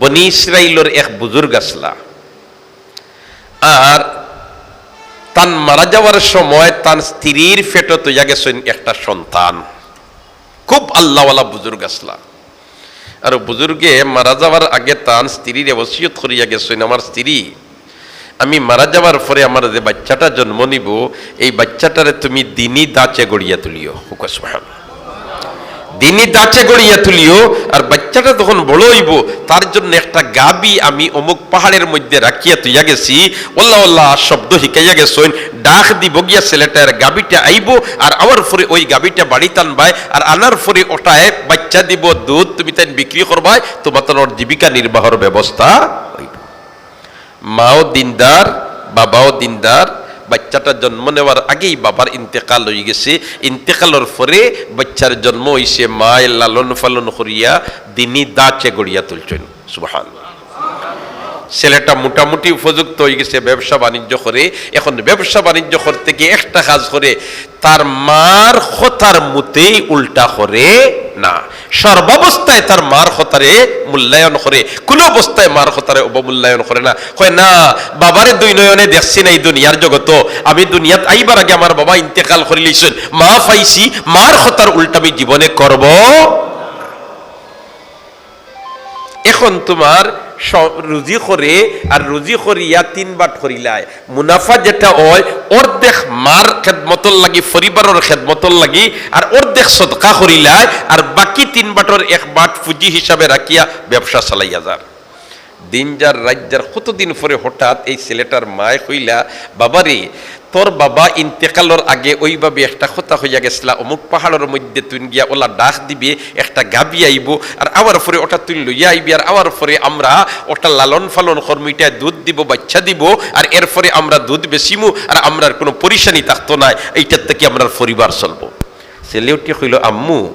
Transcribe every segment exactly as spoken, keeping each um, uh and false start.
বনি ইসরাইলর এক বুজুর্গ আছলা, আর তান মারা যাওয়ার সময় তান স্ত্রীর পেটত অইয়া গেছইন একটা সন্তান, খুব আল্লাহওয়ালা বুজুর্গ আছলা। আর বুজুর্গে মারা যাওয়ার আগে তান স্ত্রীরে ওসিয়ত করিয়া গেছইন, "আমার স্ত্রী, আমি মারা যাওয়ার পরে আমার যে বাচ্চাটা জন্ম নিব, এই বাচ্চাটারে তুমি দিনী ধাঁচে গড়িয়া তুলিও।" হুকা সুবহান। দিনী ধাঁচে গড়িয়া তুলিও, আর বাচ্চাটা যখন বড় অইব, তার জন্য একটা গাবি আমি অমুক পাহাড়ের মধ্যে রাখিয়া থইয়া গেছি, ওল্লা ওল্লা শব্দ হিকাইয়া গেছইন, ডাক দিব গিয়া ছেলেটার গাবিটা আইব, আর আমার পরে ওই গাবিটা বাড়িত আনবায়, আর আনার পরে ওটায় বাচ্চা দিব, দুধ তুমি তাইন বিক্রি করবায়, তোমার জীবিকা নির্বাহর ব্যবস্থা অইব। মাও দিনদার, বাবাও দিনদার। বাচ্চাটা জন্ম নেওয়ার আগেই বাবার ইন্তেকাল অই গেছে। ইন্তেকালর পরে বাচ্চার জন্ম অইছে, মায় লালন পালন করিয়া দিনী ধাঁচে গড়িয়া তুলছইন। সুবহানাল্লাহ। ছেলেটা মোটামুটি উপযুক্ত অই গেছে, ব্যবসা বাণিজ্য করে। এখন ব্যবসা বাণিজ্য করতে গিয়ে একটা কাজ করে, তার মার কথার মতেই উল্টা করে না, সর্বাবস্থায় তার মার কথারে মূল্যায়ন করে, কোনো অবস্থায় মার কথারে অবমূল্যায়ন করে না। কয়, "না, বাবারে দুই নয়নে দেখছি না এই দুনিয়ার জগতো, আমি দুনিয়াত আইবার আগে আমার বাবা ইন্তেকাল করিলিছইন, মা পাইছি, মার কথার উল্টা আমি জীবনে করব।" এখন তোমার স-, রুজি করে, আর রুজি করিয়া তিন বাট করিলায়, মুনাফা যেটা অয়, অর্ধেক মার খেদমতর লাগি, পরিবারর খেদমতর লাগি, আর অর্ধেক সদকা করিলায়, আর বাকি তিন বাটর এক বাট পুঁজি হিসাবে রাখিয়া ব্যবসা চালাইয়া যার। দিন যার, রাইত যার, কতদিন পরে হঠাৎ এই ছেলেটার মায় কইলা, "বাবারে, তোর বাবা ইন্তেকালর আগে ওইভাবে একটা কথা কইয়া গেছলা, অমুক পাহাড়র মধ্যে তুইন গিয়া ওলা ডাক দিবে, একটা গাবি আইব, আর আওয়ার পরে ওটা তুইন লইয়া আইবি, আর আওয়ার পরে আমরা ওটা লালন পালন করমু, ইটায় দুধ দিব, বাচ্চা দিব, আর এরপরে আমরা দুধ বেচিমু, আর আমরার কোনো পরিশানি থাকতো নায়, এইটার থাকি আমরার পরিবার চলবো।" ছেলে উঠি কইল, "আম্মু,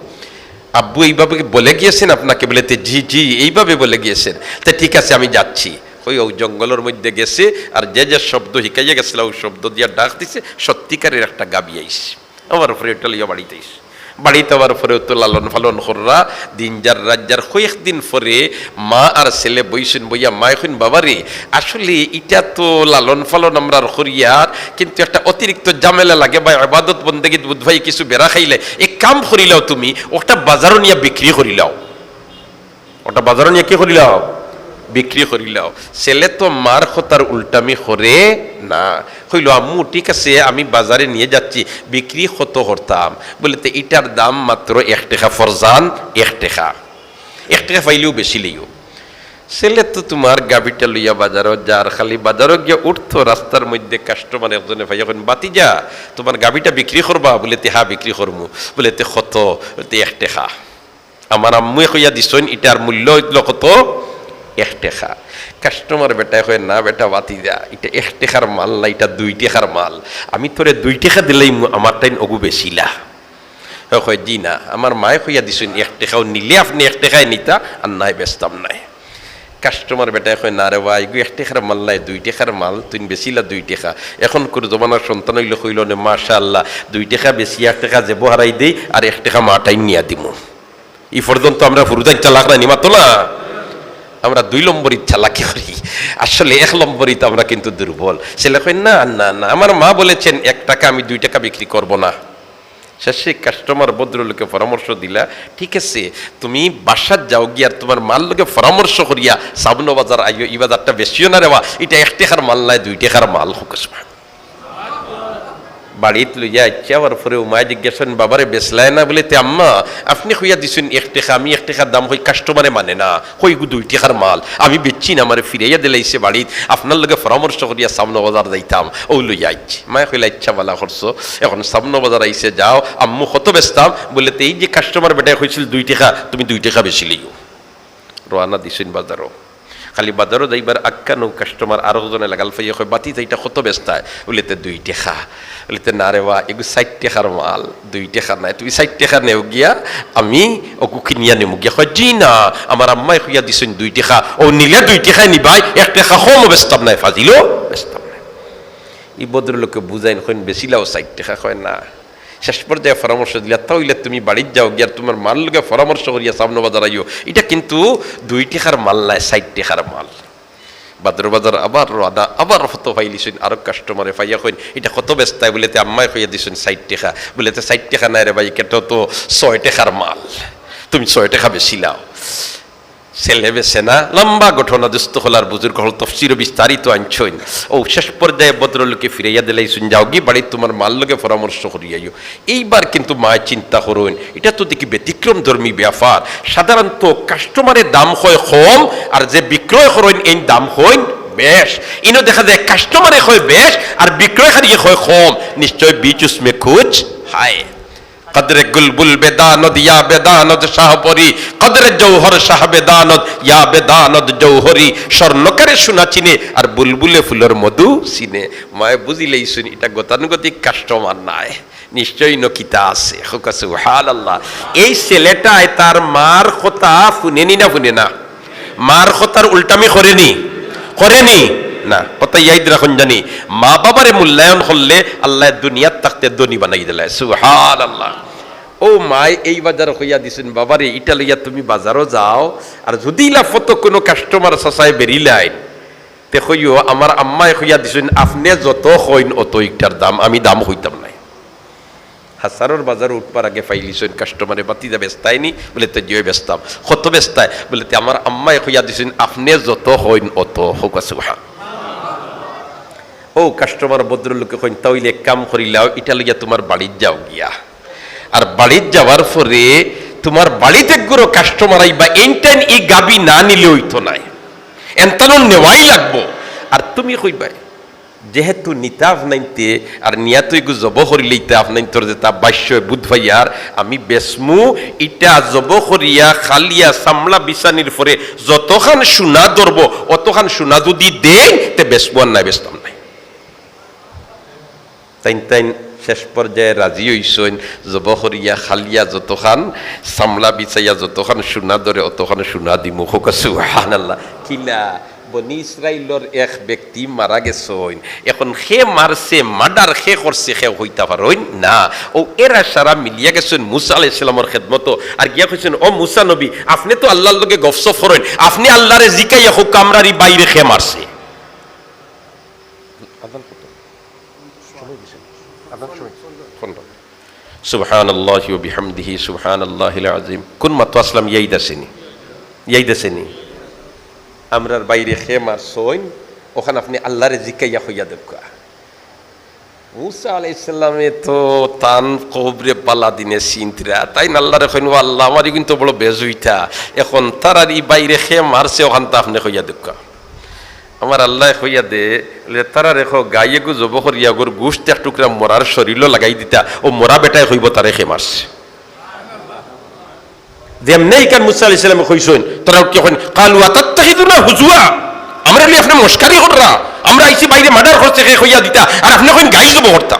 আব্বু এইভাবে বলে গিয়েছেন আপনাকে?" বলে, "তে জি, জি, এইভাবে বলে গিয়েছেন।" "তে ঠিক আছে, আমি যাচ্ছি।" ওই, ও জঙ্গলর মধ্যে গেছে, আর যে যে শব্দ হিকাইয়া গেছলা, ও শব্দ দিয়া ডাক দিছে, সত্যিকারের একটা গাবি আইছে। আমার পরে ওটা লইয়া বাড়িত আইছে। বাড়িত আওয়ার পরে তো লালন পালন কররা, দিন যার, রাত যার। কয়েকদিন পরে মা আর ছেলে বইছইন, বইয়া মায় কইন, "বাবারে, আসলে ইটা তো লালন পালন আমরার করিয়ার, কিন্তু একটা অতিরিক্ত ঝামেলা লাগে বা ইবাদত বন্দেগীত বুধ ভাই কিছু বেড়া খাইলে, এক কাম করিলাও তুমি, ওটা বাজারো নিয়া বিক্রি করিলাও।" ওটা বাজারো নিয়া কি করিলাও? বিক্রি করিলাও। ছেলে তো মার কথার উল্টামি করে না। কইল, "আম্মু, ঠিক আছে, আমি বাজারে নিয়ে যাচ্ছি, বিক্রি কত করতাম?" বলে, "তে ইটার দাম মাত্র এক টেকা ফরজান, এক টেকা। এক টেকা পাইলেও বেশি লইও।" ছেলে তো তোমার গাবিটা লইয়া বাজারো যার, খালি বাজারো গিয়া উঠতো, রাস্তার মধ্যে কাস্টমার একজনে পাইয়া কইন, "ভাতিজা, তোমার গাবিটা বিক্রি করবা?" বলে, "তে হ্যাঁ, বিক্রি করমু।" বলে, "তে কত?" বলে, "তে এক টেকা।" আমার আম্মুয়ে কইয়া দিছইন, ইটার মূল্য অইলো কত? এক টেকা। কাস্টমার বেটায় কয়, "না বেটা, ভাতিজা, ইটা এক টেকার মাল না, ইটা দুই টেকার মাল। আমি তোরে দুই টেকা দিলাইমু, আমার টাইন অগু বেচিলা।" হে কয়, "জি না, আমার মায়ে কইয়া দিছইন এক টেকাও নিলে আপনে এক টেকায় নিতা, আর নায় বেচতাম নায়।" কাস্টমার বেটায় কয়, "না রে ভাই, ইগু এক টেকার মাল নায়, দুই টেকার মাল, তুইন বেচিলা দুই টেকা।" এখনকুর জমানার সন্তান অইলে কইলো নে, "মাশাআল্লাহ, দুই টেকা বেচি এক টেকা জেবো হারাই দেই, আর এক টেকা মা টাইন নিয়া দিমু।" ই পর্যন্ত আমরা হুরুতাইন চালাক নায় নি, মাতো না? আমরা দুই নম্বরই চালাকি করি, আসলে এক নম্বরই তো আমরা কিন্তু দুর্বল। ছেলে কয়, "না, না, না, আমার মা বলেছেন এক টাকা, আমি দুই টাকা বিক্রি করব না।" শেষে কাস্টমার ভদ্রলোকে পরামর্শ দিলা, "ঠিক আছে, তুমি বাসাত যাও গিয়া আর তোমার মার লগে পরামর্শ করিয়া সামনো বাজার আইও, ই বাজারটা বেচিও না রে বা, ইটা এক টেকার মাল নায়, দুই টেকার মাল।" হোক বাড়িত লইয়া আইচ্ছা, আবার পরে উমায় জিজ্ঞাসা করেন, "বাবারে বেচলায় না?" বলে, "তে আম্মা, আপনে কইয়া দিছইন এক টেকা, আমি এক টেকার দাম কই, কাস্টমারে মানে না, কই ইগু দুই টেকার মাল, আমি বেচছি না, আমারে ফিরাইয়া দিলাইছে বাড়িত, আপনার লগে পরামর্শ করিয়া সামনো বাজার যাইতাম, অউ লইয়া আইচ্ছি।" মায়ে কইলা, "আইচ্ছা, ভালা করছো, এখন সামনো বাজার আইছে, যাও, আম্মু কত বেচতাম?" বলে, "তে এই যে কাস্টমার বেটায় কইছিল দুই টেকা, তুমি দুই টেকা বেচিলিও।" রওয়ানা দিছইন বাজারো। খালি বাজারো যাইবার আক্কানো কাস্টমার আরক জনে লাগাল পাইয়া কয়, "ভাতিজা, ইটা কত বেচতায়?" বলে, "তে দুই টেকা।" বলে, "তে না রে বা, ইগু চাইর টেকার মাল, দুই টেকা নায়, তুমি চাইর টেকা নেও গিয়া, আমি অগু কিনিয়া নিমু গিয়া।" কয়, "জি না, আমার আম্মায় কইয়া দিছইন দুই টেকা, অউ নিলে দুই টেকায় নিবায়, এক টেকা কমও বেচতাম নায়, ফাজিলও বেচতাম নায়।" ই ভদ্রলোকে বুঝাইন, কইন, "বেচিলাও চাইর টেকা?" কয়, "না।" শেষ পর্যায়ে পরামর্শ দিলা, "তা অইলে তুমি বাড়িত যাওগি, আর তুমার মার লগে পরামর্শ করিয়া সামনে বাজার আইও।" ইটা কিন্তু দুই টেকার মাল নায়, ষাইট টেকার মাল। বাদর বাজার আবার রওয়ানা, আবার ফতো পাইলিছইন, আরো কাস্টমারে পাইয়া কইন, "ইটা কত বেচতায়?" বুলে, "তে আম্মায় কইয়া দিছইন ষাইট টেকা।" বুলে, "তে ষাইট টেকা নায় রে ভাই, ইটা তো ছয় টেকার মাল, তুমি ছয় টেকা বেচিলাও।" ছেলে বেচে না, লম্বা ঘটনা, দোস্ত অকল আর বুজুর্গ অকল তফসিরো বিস্তারিত আনছইন। অউ শেষ পর্যায়ে ভদ্রলোকে ফিরাইয়া দিলাইছইন, "যাওগি বাড়িত তুমার মার লগে পরামর্শ করিয়া আইও।" এইবার কিন্তু মায় চিন্তা করইন, ইটা তো দেখি ব্যতিক্রম ধর্মী ব্যাপার। সাধারণত কাস্টমারে দাম কয় কম, আর যে বিক্রয় করইন এইন দাম কইন বেশ। ইনো দেখা যায় কাস্টমারে কয় বেশ, আর বিক্রয়কারীয়ে কয় কম। নিশ্চয় বিচ উসমে কুছ হায়। কদরে গুলবুল বেদানদ ইয়া বেদানদ শাহপরি, কদরে জৌহর শাহ বেদানদ ইয়া বেদানদ জৌহরি। স্বর্ণকারে সোনা চিনে, আর বুলবুলে ফুলর মধু চিনে। মায় বুঝিলাইছইন, ইটা গতানুগতিক কাস্টমার নায়, নিশ্চয় ইনো কিতা আছে। কউক্কা সুবহানাল্লাহ। এই ছেলেটায় তার মার কথা হুনেনি না হুনে না? মার কথার উল্টামি করেনি? করেনি? না। কথা ইয়াদ রাখইন জানি, মা বাবারে মূল্যায়ন করলে আল্লায় দুনিয়াত থাকতে ধনী বানাই দিলায়। সুবহানাল্লাহ। অউ মায় এই বাজার কইয়া দিছইন, "বাবারে, ইটা লইয়া তুমি বাজারো যাও, আর যুদি ইলা ফতো কুনু কাস্টমার চাচায় বেরিলাইন, তে কইও, 'আমার আম্মায় কইয়া দিছইন, আপনে যত কইন অত ইটার দাম, আমি দাম কইতাম নায়।'" হাছারর বাজারো উঠবার আগে পাইলিছইন কাস্টমারে, "ভাতিজা বেচতায় নি?" বুলে, "তে জি অয় বেচতাম।" "কত বেচতায়?" বুলে, "তে আমার আম্মায় কইয়া দিছইন, আপনে যত কইন অত।" কউক্কা সুবহান। অউ কাস্টমার ভদ্রলোকে কইন, "তা অইলে এক কাম করিলাও, ইটা লইয়া তুমার বাড়িত যাওগিয়া, আর বাড়িত যাওয়ার পরে তুমার বাড়িত এগুরো কাস্টমার আইবা, এইন টাইন ই গাবি না নিলে অইতো নায়, এন তানর নেওয়াই লাগবো। আর তুমি কইবায়, যেহেতু নিতা আপনাইন্তে, আর নিয়া তো এগু জবো করিলাইতা আপনাইন্তর যেতা বাস্য বুধ ভাইয়ার, আমি বেচমু, ইটা জবো করিয়া খালিয়া চামড়া বিছানির পরে যতখান সোনা ধরবো, অতখান সোনা যুদি দেইন, তে বেচমু, আর নায় বেচতাম নায়।" তাইন তাইন শেষ পর্যায়ে রাজি অইছইন, জবো করিয়া খালিয়া যতখান চামড়া বিছাইয়া যতখান সোনা ধরে, অতখান সোনা দিমু। কউক্কা সুবহানাল্লাহ। কিলা বনি ইসরাইলর এক ব্যক্তি মারা গেছইন। এখন কে মারছে, মার্ডার কে করছে, কেউ কইতা পারইন না। অউ এরা সারা মিলিয়া গেছইন মুসা আলাইহিস সালামর খেদমতো, আর গিয়া কইছইন, "ও মুসা নবী, আপনে তো আল্লার লগে গফসফ করইন, আপনে আল্লারে জিকাইয়া কউক্কা, আমরার ই ভাইরে কে মারছে?" আজান কত? সময় দিছেন? আজান সময়? পনেরো। সুবহানাল্লাহি ওয়া বিহামদিহি, সুবহানাল্লাহিল আযীম। কুন মাতো আছলাম, ইয়াদ আছে নি? ইয়াদ আছে নি? আমরার ভাইরে কে মারছইন, অখান আপনে আল্লারে জিকাইয়া কইয়া দেউক্কা। মুসা আলাইহিস সালামে তো তান কওমরে বালা দিনে চিনতরা, তাইন আল্লারে কইন, "ও আল্লাহ, আমার ইগুইন তো বড় বেজুইতা, এখন তারার ই ভাইরে কে মারছে, অখান তা আপনে কইয়া দেউক্কা।" আমার আল্লায় কইয়া দে, বলে, "তারারে কও, গাই এগু জবো করিয়া অগুর গুস্ত এক টুকরা মরার শরীলো লাগাই দিতা, অউ মরা বেটায় কইবো তারে কে মারছে।" যেমনে ইখান মুসা আলাইহিস সালামে কইছইন, তারা উঠিয়া কইন, "ক্বালু আতাত্তাখিযুনা হুজুয়া?" আমরারে লইয়া আপনে মশকারি কররা? আমরা আইছি ভাইরে মার্ডার করছে কে কইয়া দিতা, আর আপনে কইন গাই জবো করতা।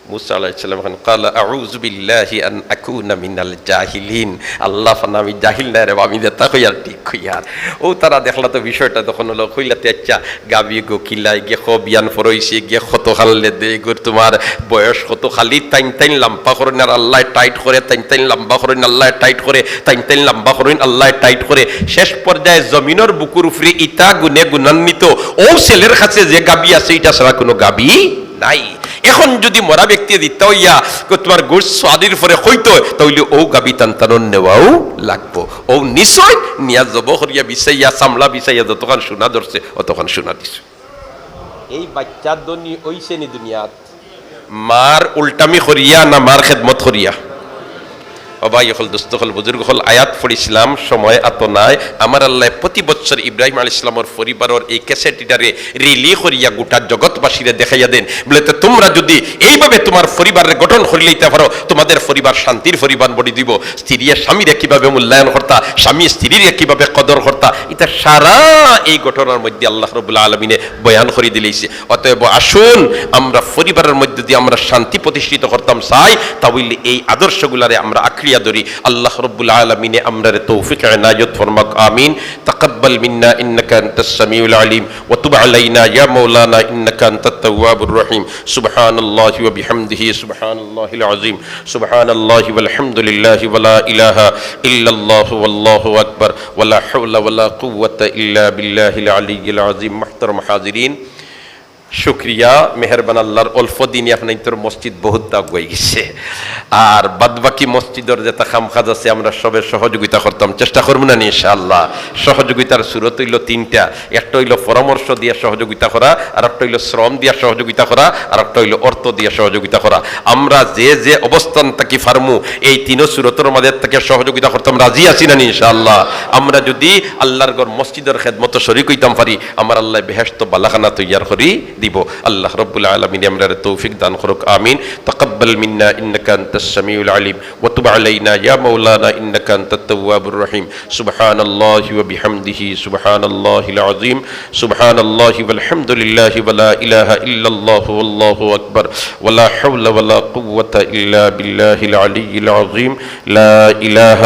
মুসা আলাইহিস সালাম কইন, "ক্বালা আউযু বিল্লাহি আন আকুনা মিনাল জাহিলিন।" আল্লাহ পানা, আমি জাহিল নায় রে বা, আমি যেতা কইয়ার ঠিক কইয়ার। অউ তারা দেখলা তো বিষয়টা তখন অইলো, কইলা তে, "আইচ্ছা, গাবি গো কিলা, ইগে ক বিয়ান ফরইছে, ইগে কতখান লেদে, ইগুর তুমার বয়স কত?" খালি তাইন তাইন লাম্বা করইন আর আল্লায় টাইট করে, তাইন তাইন লাম্বা করইন, আল্লায় টাইট করে, তাইন তাইন লাম্বা করইন, আল্লায় টাইট করে। শেষ পর্যায়ে জমিনর বুকুর উপরে ইতা গুণে গুণান্বিত, অউ ছেলের কাছে যে গাবি আছে, ইটা ছাড়া কুনু গাবি নাই। এখন যুদি মরা ব্যক্তিয়ে দিতা অইয়া, কো তুমার গুস্ত সোয়াদির পরে কইতো, তা অইলে অউ গাবি তান তানর নেওয়াউ লাগবো। অউ নিছইন, নিয়া জবো করিয়া বিছাইয়া, চামড়া বিছাইয়া যতখান সোনা ধরছে, অতখান সোনা দিছে। এই বাইচ্চা ধনী অইছে নি দুনিয়াত? মার উল্টামি করিয়া না মার খেদমত করিয়া? ও ভাই অকল, দোস্ত অকল, বুজুর্গ অকল, আয়াত পড়ছিলাম, সময় আতো নাই। আমার আল্লায় প্রতি বৎসর ইব্রাহিম আলাইহিস সালামর পরিবারর এই ক্যাসেট ইটারে রিলি করিয়া গোটা জগৎবাসীরে দেখাইয়া দেন। বলে, "তে তুমরা যুদি এইভাবে তুমার পরিবাররে গঠন করিলাইতা পারো, তুমাদের পরিবার শান্তির পরিবার বনি দিবো।" স্ত্রীয়ে স্বামীরে কিভাবে মূল্যায়ন করতা, স্বামী স্ত্রীরে কিভাবে কদর করতা, ইতা সারা এই ঘটনার মধ্যে আল্লাহ রাব্বুল আলামিনে বয়ান করি দিলাইছে। অতএব আসুন, আমরা পরিবারর মধ্যে যুদি আমরা শান্তি প্রতিষ্ঠিত করতাম চাই, তা অইলে এই আদর্শগুলারে আমরা আঁকড়িয়া ধরি। আল্লাহ রাব্বুল আলামিনে আমরারে তৌফিক এনায়েত ফরমাউক, আমিন। তাকাদ্দাম تقبل منا إنك أنت السميع العليم وتب علينا يا مولانا إنك أنت التواب الرحيم. سبحان الله وبحمده، سبحان الله العظيم، سبحان الله والحمد لله ولا إله إلا الله والله أكبر ولا حول ولا قوة إلا بالله العلي العظيم. محترم حاضرين, শুকরিয়া, মেহেরবান আল্লাহর অল্প দিনে আপনাইন্তর মসজিদ বহুত আগুয়াই গেছে। আর বাদ বাকি মসজিদর যেতা কাম কাজ আছে, আমরা সবে সহযোগিতা করতাম, চেষ্টা করমু না নি ইনশাআল্লাহ? সহযোগিতার সুরত অইলো তিনটা, একটা অইলো পরামর্শ দিয়া সহযোগিতা করা, আর একটা অইলো শ্রম দিয়া সহযোগিতা করা, আর একটা অইলো অর্থ দিয়া সহযোগিতা করা। আমরা যে যে অবস্থান থাকি পারমু, এই তিনো সুরতর মাঝে থাকি সহযোগিতা করতাম, রাজি আছি না নি ইনশাআল্লাহ? আমরা যদি আল্লাহর ঘর মসজিদর খেদমতো শরিক অইতাম পারি, আমার আল্লায় বেহেশত বালাখানা তৈয়ার করি দিবো। আল্লাহ রব্বুল আলামিন আমরারে তৌফিক দান করুক, আমিন। تقبل منا إنك أنت السميع العليم وتب علينا يا مولانا إنك أنت التواب الرحيم. سبحان الله وبحمده، سبحان الله العظيم، سبحان الله والحمد لله ولا إله إلا الله والله أكبر ولا حول ولا قوة إلا بالله العلي العظيم. لا إله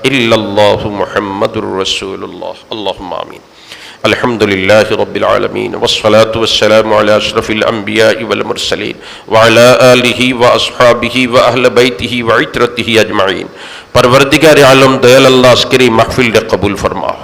إلا الله محمد رسول الله. اللهم آمين. الحمد لله رب العالمين، والصلاة والسلام على أشرف الأنبياء والمرسلين، وعلى آله وأصحابه وأهل بيته وعترته أجمعين. পরওয়ারদিগারে আলম, দয়াল আল্লাহ, আজকের এই মাহফিলরে কবুল ফরমাও।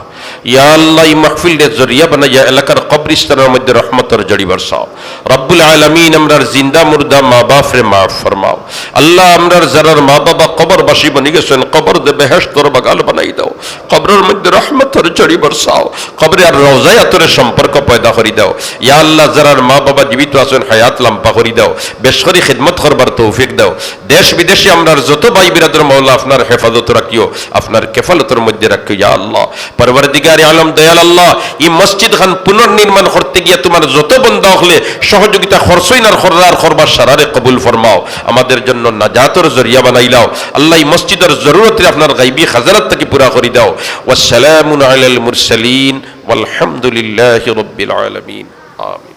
ইয়া আল্লাহ, এই মাহফিলরে জরিয়া বানাইয়া এলাকার কবরস্থানর মধ্যে রহমতর ঝড়ি বরসাও। রব্বুল আলামিন, আমরার জিন্দা মুর্দা মা বাপরে মাফ ফরমাও। আল্লাহ, আমরার যারার মা বাবা কবরবাসী বনি গেছইন, কবররে বেহেশতর বাগান বানাই দাও। কবরর মধ্যে রহমতর ঝড়ি বরসাও। কবরে আর রওজায় আতরে সম্পর্ক পয়দা করি দাও। ইয়া আল্লাহ, যারার মা বাবা জীবিত আছইন, হায়াত লাম্বা করি দাও। বেশ করি খিদমত করবার তৌফিক দাও। দেশ বিদেশে আমরার যত ভাই বিরাদর, মাওলা, আপনার হেফাজত রাখিও, আপনার কেফালতর মধ্যে রাখিও, ইয়া আল্লাহ। পরওয়ারদিগারে আলম, দয়াল আল্লাহ, এই মসজিদ খান পুনর্নির্মাণ করতে গিয়া তোমার যত বন্দা অকলে সহযোগিতা করছইন আর কররা আর করবা, সারারে কবুল ফরমাও। আমাদের জন্য নাজাতর জরিয়া বানাইলাও। আল্লাহ, এই মসজিদর জরুরতরে আপনার গাইবি খাজানাত থাকি পুরা করি দাও। والسلام على المرسلين والحمد لله رب العالمين. آمين.